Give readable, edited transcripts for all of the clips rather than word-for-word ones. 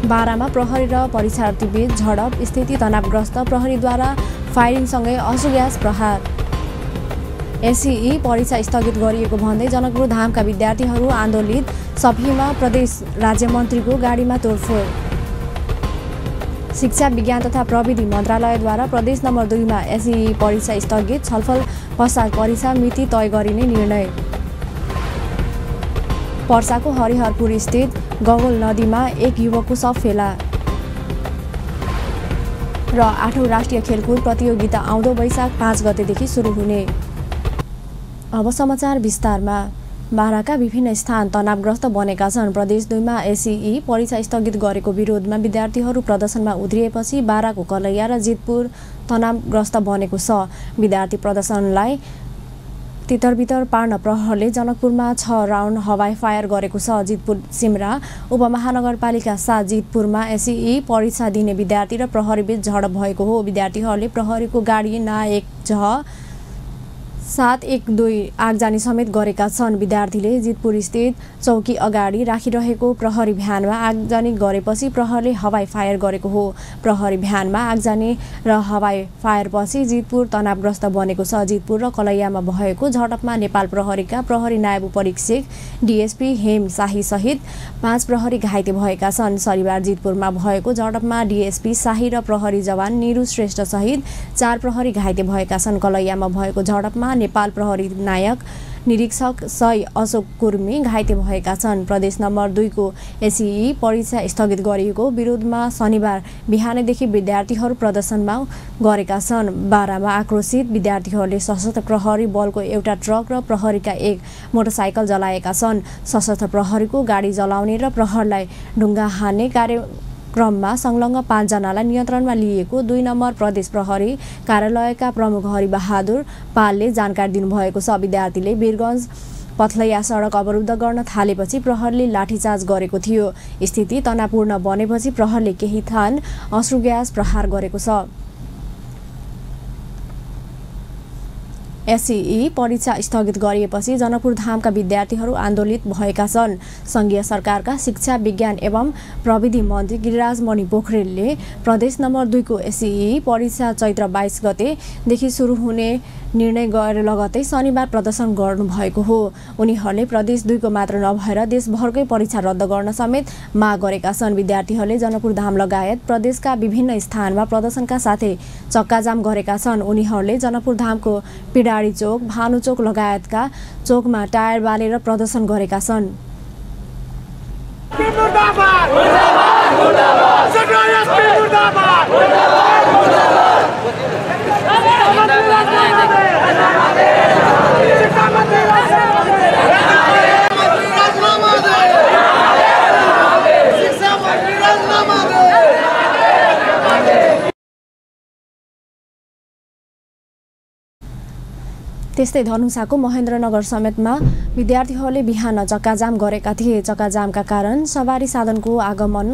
बारामा प्रहरी र परीक्षार्थीबीच झडप, स्थिति तनावग्रस्त, प्रहरीद्वारा फायरिङसँगै आँसु ग्यास प्रहार। एसईई परीक्षा स्थगित गरिएको भन्दै जनकपुर धामका विद्यार्थीहरू आन्दोलित, सफीमा प्रदेश राज्य मन्त्रीको गाडीमा तोडफोड। शिक्षा विज्ञान तथा प्रविधि मन्त्रालयद्वारा प्रदेश नम्बर 2 मा एसईई परीक्षा स्थगित, छलफल पश्चात परीक्षा मिति तय गरिने निर्णय। पर्साको हरिहरपुर स्थित गगोल नदीमा एक युवकको शव फेला। र 8औं राष्ट्रिय खेलकुद प्रतियोगिता आउँदो वैशाख 5 गतेदेखि सुरु हुने। अब समाचार विस्तारमा। बाराका विभिन्न स्थान तनावग्रस्त बनेका छन्। प्रदेश 2 मा एसईई परीक्षा स्थगित गरेको विरोधमा विद्यार्थीहरू प्रदर्शनमा उत्रिएपछि बाराको कलैया र जितपुर तनावग्रस्त बनेको छ। विद्यार्थी प्रदर्शनलाई तितरबितर पार्न प्रहरले जनकपुरमा 6 राउन्ड हवाई फायर गरेको छ। जितपुर सिमरा उपमहानगरपालिका 7 जितपुरमा एसईई परीक्षा दिने विद्यार्थी र प्रहरीबीच झडप भएको हो। विद्यार्थीहरूले प्रहरीको गाडी ना 1J712 आगजानी समेत गरेका छन्। विद्यार्थीले जितपुर स्थित चौकी अगाडि राखिरहेको प्रहरी भ्यानमा आगजानी गरेपछि प्रहरले हवाई फायर गरेको हो। प्रहरी भ्यानमा आगजानी र हवाई फायरपछि जितपुर तनावग्रस्त बनेको छ। जितपुर र कलैयामा भएको झडपमा नेपाल प्रहरीका प्रहरी नायब उपरीक्षक डीएसपी हेम शाही सहित 5 प्रहरी घाइते भएका छन्। शनिबार जितपुरमा भएको झडपमा डीएसपी शाही र प्रहरी जवान निरु श्रेष्ठ सहित 4 प्रहरी घाइते भएका छन्। कलैयामा भएको झडपमा नेपाल प्रहरी नायक निरीक्षक सय अशोक कुर्मी घाइते भएका छन्। प्रदेश नम्बर 2 को एसईई परीक्षा स्थगित गरिएको विरोधमा शनिबार बिहानैदेखि विद्यार्थीहरू प्रदर्शनमा गरेका छन्। बारामा आक्रोशित विद्यार्थीहरूले सशस्त्र प्रहरी बलको एउटा ट्रक र प्रहरीका 1 मोटरसाइकल जलाएका छन्। सशस्त्र प्रहरीको गाडी जलाउने र प्रहरलाई ढुङ्गा हान्ने कार्यक्रममा संलग्न 5 जनालाई नियन्त्रणमा लिएको 2 नम्बर प्रदेश प्रहरी कार्यालयका प्रमुख हरिबहादुर पालले जानकारी दिनुभएको छ। विद्यार्थीले वीरगञ्ज पथलैया सडक अवरुद्ध गर्न थालेपछि प्रहरले लाठीचार्ज गरेको थियो। स्थिति तनावपूर्ण बनेपछि प्रहरले केही थान अश्रु ग्यास प्रहार गरेको छ। एसईई परीक्षा स्थगित गरिएपछि जनकपुर धामका विद्यार्थीहरू आन्दोलित भएका छन्। संघीय सरकारका शिक्षा विज्ञान एवं प्रविधि मन्त्री गिरिराज मणि पोखरेलले प्रदेश नम्बर 2 को एसईई परीक्षा चैत्र 22 गतेदेखि सुरु हुने निर्णय गरे लगतै शनिबार प्रदर्शन गर्नुभएको हो। उनीहरूले प्रदेश 2 को मात्र नभएर देशभरकै परीक्षा रद्द गर्न समेत माग गरेका छन्। विद्यार्थीहरूले जनकपुर धाम लगायत प्रदेशका विभिन्न स्थानमा प्रदर्शनका साथै चक्काजाम गरेका छन्। उनीहरूले जनकपुर धामको पिडारी चोक, भानु चोक लगायतका चोकमा टायर बालेर प्रदर्शन गरेका छन्। त्यस्तै धनुषाको महेन्द्रनगर समेतमा विद्यार्थीहरूले बिहान चक्काजाम गरेका थिए। चक्काजामका कारण सवारी साधनको आगमन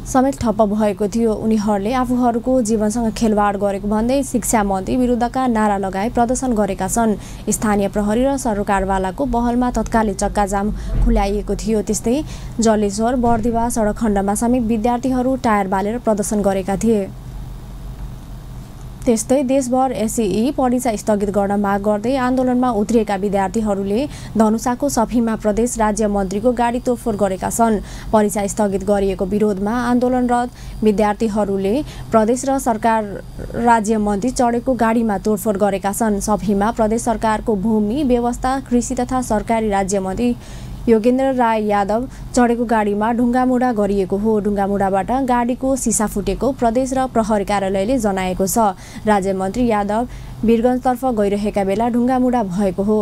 समेत ठप्प भएको थियो। उनीहरूले आफूहरूको जीवनसँग खेलवाड गरेको भन्दै शिक्षा मन्त्री विरुद्धका नारा लगाई प्रदर्शन गरेका छन्। स्थानीय प्रहरी र सरकारवालाको पहलमा तत्कालै चक्काजाम खुल्याइएको थियो। त्यस्तै जलेश्वर बर्दिवा सडक खण्डमा समेत विद्यार्थीहरू टायर बालेर प्रदर्शन गरेका थिए। त्यस्तै देशभर एसईई परीक्षा स्थगित गर्न माग गर्दै आन्दोलनमा उत्रिएका विद्यार्थीहरूले धनुषाको सफीमा प्रदेश राज्य मन्त्रीको गाडी तोडफोड गरेका छन्। परीक्षा स्थगित गरिएको विरोधमा आन्दोलनरत विद्यार्थीहरूले प्रदेश र सरकार राज्य मन्त्री चढेको गाडीमा तोडफोड गरेका छन्। सफीमा प्रदेश सरकारको भूमि व्यवस्था कृषि तथा सरकारी राज्य मन्त्री योगेन्द्र राय यादव चढेको गाडीमा ढुङ्गामुढा गरिएको हो। ढुङ्गामुढाबाट गाडीको सिसा फुटेको प्रदेश र प्रहरी कार्यालयले जनाएको छ। राज्य मन्त्री यादव वीरगञ्जतर्फ गइरहेका बेला ढुङ्गामुढा भएको हो।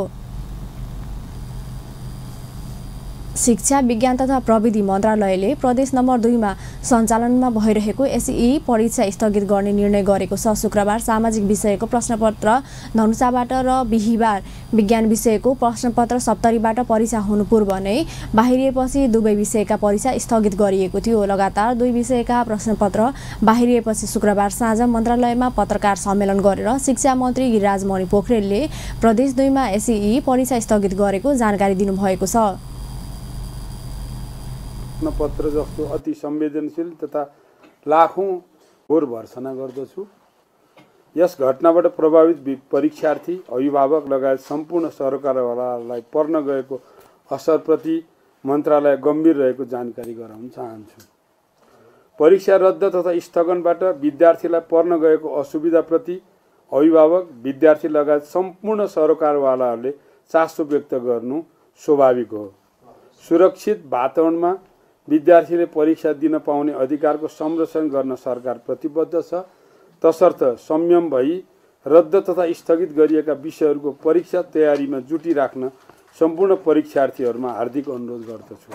शिक्षा विज्ञान तथा प्रविधि मन्त्रालयले प्रदेश नम्बर 2 मा सञ्चालनमा भइरहेको एसईई परीक्षा स्थगित गर्ने निर्णय गरेको छ। शुक्रबार सामाजिक विषयको प्रश्नपत्र धनुषाबाट र बिहीबार विज्ञान विषयको प्रश्नपत्र सप्तरीबाट परीक्षा हुनु पूर्व नै बाहिरिएपछि दुवै विषयका परीक्षा स्थगित गरिएको थियो। लगातार 2 विषयका प्रश्नपत्र बाहिरिएपछि शुक्रबार साँझ मन्त्रालयमा पत्रकार सम्मेलन गरेर शिक्षा मन्त्री गिरिराज मणि पोखरेलले प्रदेश 2 मा एसईई परीक्षा स्थगित गरेको जानकारी दिनुभएको छ। प्रश्नपत्र जस्तो अति संवेदनशील तथा लाखौं घोर भर्सना गर्दछु। यस घटनाबाट प्रभावित परीक्षार्थी, अभिभावक लगायत सम्पूर्ण सरकारवालालाई पर्न गएको असरप्रति मन्त्रालय गम्भीर रहेको जानकारी गराउन चाहन्छु। परीक्षा रद्द तथा स्थगनबाट विद्यार्थीलाई पर्न गएको असुविधाप्रति अभिभावक, विद्यार्थी लगायत सम्पूर्ण सरकारवालाहरूले चासो व्यक्त गर्नु स्वाभाविक हो। सुरक्षित वातावरणमा विद्यार्थीले परीक्षा दिन पाउने अधिकारको संरक्षण गर्न सरकार प्रतिबद्ध छ। तसर्थ संयम भई रद्द तथा स्थगित गरिएका विषयहरूको परीक्षा तयारीमा जुटिराख्न सम्पूर्ण परीक्षार्थीहरूमा हार्दिक अनुरोध गर्दछु।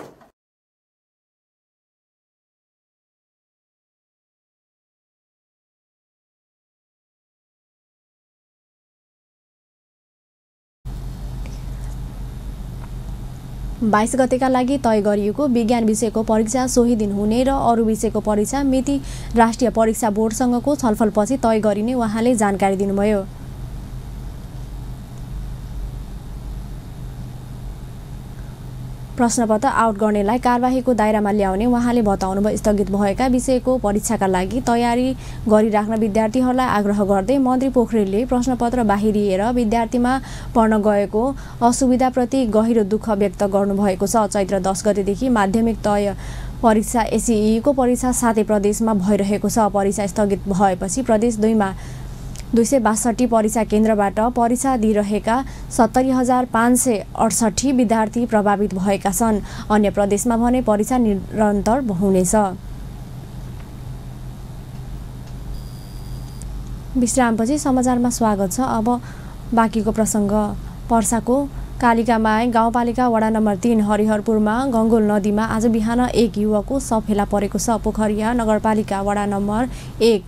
बाइस गतेका लागि तय गरिएको विज्ञान विषयको परीक्षा सोही दिन हुने र अरू विषयको परीक्षा मिति राष्ट्रिय परीक्षा बोर्डसँगको छलफलपछि तय गरिने उहाँले जानकारी दिनुभयो। प्रश्नपत्र आउट गर्नेलाई कारबाहीको दायरामा ल्याउने उहाँले बताउनुभयो। स्थगित भएका विषयको परीक्षाका लागि तयारी गरिराख्न विद्यार्थीहरूलाई आग्रह गर्दै मन्त्री पोखरेलले प्रश्नपत्र बाहिरिएर विद्यार्थीमा पर्न गएको असुविधाप्रति गहिरो दुःख व्यक्त गर्नुभएको छ। चैत्र 10 गतेदेखि माध्यमिक तय परीक्षा एसईई को परीक्षा सातै प्रदेशमा भइरहेको छ। परीक्षा स्थगित भएपछि प्रदेश 2 मा 262 परीक्षा केन्द्रबाट परीक्षा दिइरहेका 70,568 विद्यार्थी प्रभावित भएका छन्। अन्य प्रदेशमा भने परीक्षा निरन्तर हुनेछ। विश्रामपछि समाचारमा स्वागत छ। अब बाँकीको प्रसङ्ग। पर्साको कालिकामाई गाउँपालिका वडा नम्बर 3 हरिहरपुरमा गङ्गोल नदीमा आज बिहान एक युवकको शव फेला परेको छ। पोखरिया नगरपालिका वडा नम्बर 1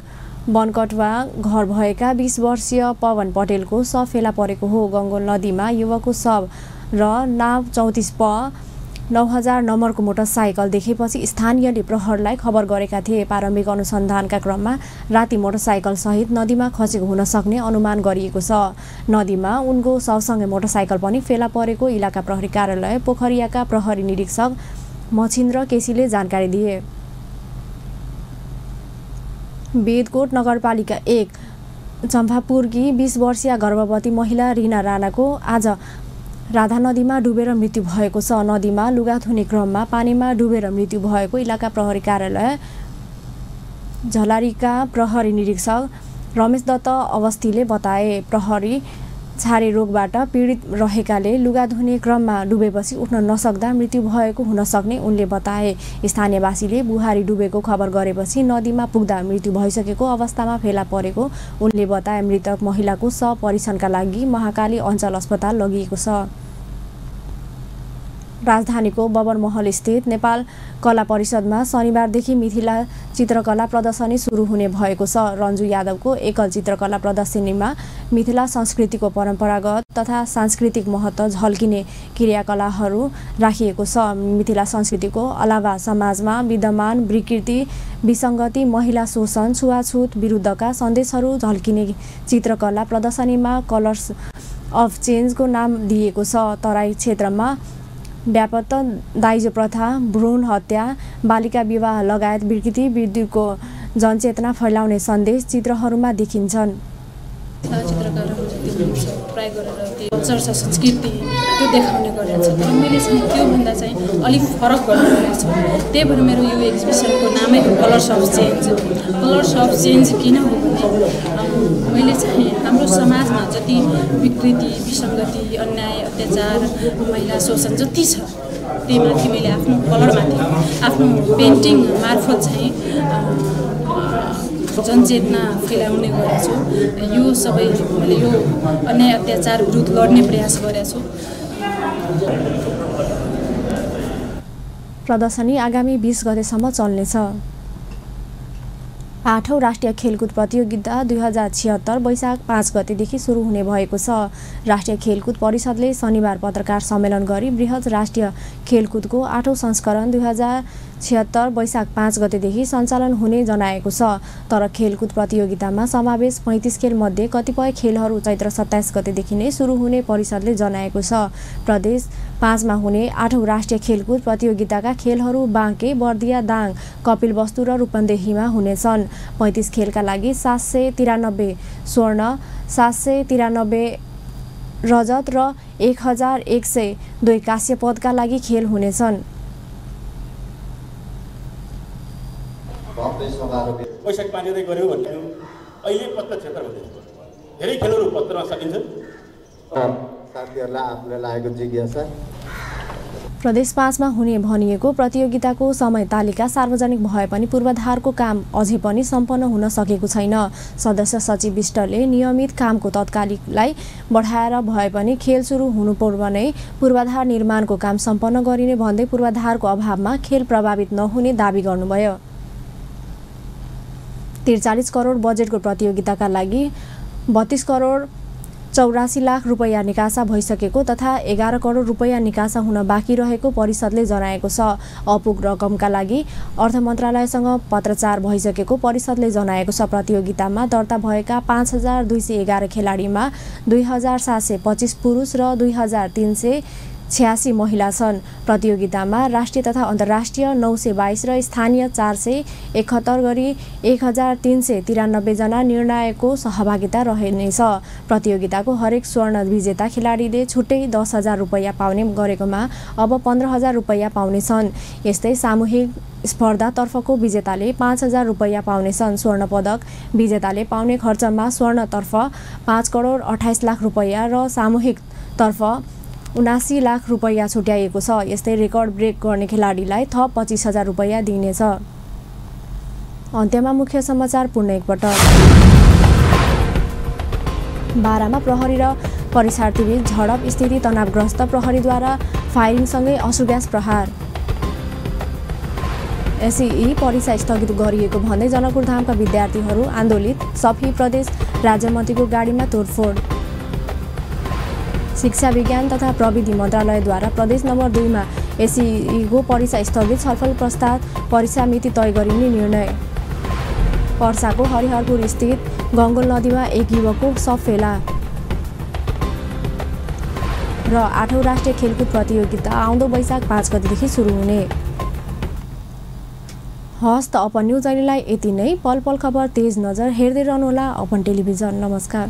बनकटवा घर भएका 20 वर्षीय पवन पटेलको शव फेला परेको हो। गङ्गोल नदीमा युवकको शव र नाव 34 प 9000 नम्बरको मोटरसाइकल देखेपछि स्थानीयले प्रहरलाई खबर गरेका थिए। प्रारम्भिक अनुसन्धानका क्रममा राति मोटरसाइकल सहित नदीमा खसेको हुन सक्ने अनुमान गरिएको छ। नदीमा उनको शवसँगै मोटरसाइकल पनि फेला परेको इलाका प्रहरी कार्यालय पोखरियाका प्रहरी निरीक्षक मछिन्द्र केसीले जानकारी दिए। बेदकोट नगरपालिका 1 चम्पापुरकी 20 वर्षीय गर्भवती महिला रिना राणाको आज राधा नदीमा डुबेर मृत्यु भएको छ। नदीमा लुगा धुने क्रममा पानीमा डुबेर मृत्यु भएको इलाका प्रहरी कार्यालय झलारीका प्रहरी निरीक्षक रमेश दत्त अवस्थीले बताए। प्रहरी छारे रोगबाट पीडित रहेकाले लुगा धुने क्रममा डुबेपछि उठ्न नसक्दा मृत्यु भएको हुन सक्ने उनले बताए। स्थानीयवासीले बुहारी डुबेको खबर गरेपछि नदीमा पुग्दा मृत्यु भइसकेको अवस्थामा फेला परेको उनले बताए। मृतक महिलाको शव परीक्षणका लागि महाकाली अञ्चल अस्पताल लगिएको छ। राजधानीको बबरमहल स्थित नेपाल कला परिषदमा शनिबारदेखि मिथिला चित्रकला प्रदर्शनी सुरु हुने भएको छ। रन्जु यादवको एकल चित्रकला प्रदर्शनीमा मिथिला संस्कृतिको परम्परागत तथा सांस्कृतिक महत्त्व झल्किने क्रियाकलापहरू राखिएको छ। मिथिला संस्कृतिको अलावा समाजमा विद्यमान विकृति, विसङ्गति, महिला शोषण, छुवाछुत विरुद्धका सन्देशहरू झल्किने चित्रकला प्रदर्शनीमा कलर्स अफ चेन्जको नाम दिएको छ। तराई क्षेत्रमा व्यापक दाइजो प्रथा, भ्रूण हत्या, बालिका विवाह लगायत विकृति विरुद्धको जनचेतना फैलाउने सन्देश चित्रहरूमा देखिन्छन्। ट्राई गरेर त्यो कल्चर छ, संस्कृति त्यो देखाउने गरेको छ। तर मैले चाहिँ त्योभन्दा चाहिँ अलिक फरक गर्नु परेको छ। त्यही भएर मेरो यो एक्जिबिसनको नामै हो colours of change. Colours of change किन हो भने मैले चाहिँ हाम्रो समाजमा जति विकृति, विसङ्गति, अन्याय, अत्याचार, महिला शोषण जति छ त्यही माथि मैले आफ्नो कलरमाथि आफ्नो पेन्टिङ मार्फत चाहिँ जनचेतना फैलाउने गरेको छु। यो सबै मैले यो अन्याय अत्याचार विरुद्ध लड्ने प्रयास गरेको छु। प्रदर्शनी आगामी 20 गतेसम्म चल्नेछ। 8औं राष्ट्रिय खेलकुद प्रतियोगिता 2076 वैशाख 5 गतेदेखि सुरु हुने भएको छ। राष्ट्रिय खेलकुद परिषदले शनिबार पत्रकार सम्मेलन गरी बृहत राष्ट्रिय खेलकुदको 8औं संस्करण 2076 वैशाख 5 गतेदेखि सञ्चालन हुने जनाएको छ। तर खेलकुद प्रतियोगितामा समावेश 35 खेल मध्ये कतिपय खेलहरू चैत्र 27 गतेदेखि नै सुरु हुने परिषदले जनाएको छ। प्रदेश 5 मा हुने 8औं राष्ट्रिय खेलकुद प्रतियोगिताका खेलहरू बाँके, बर्दिया, दाङ, कपिलवस्तु र रूपन्देहीमा हुनेछन्। 35 खेलका लागि 793 स्वर्ण, 793 रजत र 1102 कांस्य पदका लागि खेल हुनेछन्। वैशाख 5 गते गर्यो भन्ने अहिले पत्र क्षेत्र भन्दै धेरै खेलहरू पत्रमा सकिन्छ। साथीहरुलाई आफूलाई लागेको जिज्ञासा। प्रदेश 5 मा हुने भनिएको प्रतियोगिताको समय तालिका सार्वजनिक भए पनि पूर्वाधारको काम अझै पनि सम्पन्न हुन सकेको छैन। सदस्य सचिव विष्टले नियमित कामको तत्कालिकलाई बढाएर भए पनि खेल सुरु हुनुपर्व नै पूर्वाधार निर्माणको काम सम्पन्न गरिने भन्दै पूर्वाधारको अभावमा खेल प्रभावित नहुने दाबी गर्नुभयो। 43 करोड बजेटको प्रतियोगिताका लागि 32 करोड 84 लाख रुपैयाँ निकासा भइसकेको तथा 11 करोड रुपैयाँ निकासा हुन बाँकी रहेको परिषदले जनाएको छ। अपुग रकमका लागि अर्थ मन्त्रालयसँग पत्रचार भइसकेको परिषदले जनाएको छ। प्रतियोगितामा दर्ता भएका 5211 खेलाडीमा 2725 पुरुष र 2386 महिला छन्। प्रतियोगितामा राष्ट्रिय तथा अन्तर्राष्ट्रिय 922 र स्थानीय 471 गरी 1393 जना निर्णायकको सहभागिता रहनेछ। प्रतियोगिताको हरेक स्वर्ण विजेता खेलाडीले छुट्टै 10,000 रुपैयाँ पाउने गरेकोमा अब 15,000 रुपैयाँ पाउनेछन्। यस्तै सामूहिक स्पर्धातर्फको विजेताले 5,000 रुपैयाँ पाउनेछन्। स्वर्ण पदक विजेताले पाउने खर्चमा स्वर्णतर्फ 5 करोड 28 लाख रुपैयाँ र सामूहिकतर्फ 79 लाख रुपैयाँ छुट्याइएको छ। यस्तै रेकर्ड ब्रेक गर्ने खेलाडीलाई थप 25,000 रुपैयाँ दिइनेछ। अन्त्यमा मुख्य समाचार पुनः एकपटक। बारामा प्रहरी र परीक्षार्थीबीच झडप, स्थिति तनावग्रस्त, प्रहरीद्वारा फायरिङसँगै अश्रुग्यास प्रहार। एसई परीक्षा स्थगित गरिएको भन्दै जनकपुरधामका विद्यार्थीहरू आन्दोलित, सफी प्रदेश राज्यमन्त्रीको गाडीमा तोडफोड। शिक्षा विज्ञान तथा प्रविधि मन्त्रालयद्वारा प्रदेश नम्बर 2 मा एसईको परीक्षा स्थगित, छलफल पश्चात परीक्षा मिति तय गरिने निर्णय। पर्साको हरिहरपुर स्थित गङ्गोल नदीमा एक युवकको शव फेला। र 8औं राष्ट्रिय खेलकुद प्रतियोगिता आउँदो वैशाख 5 गतेदेखि सुरु हुने। हस्त अपन न्युज अहिलेलाई यति नै। पल पल खबर, तेज नजर हेर्दै रहनुहोला अपन टेलिभिजन। नमस्कार।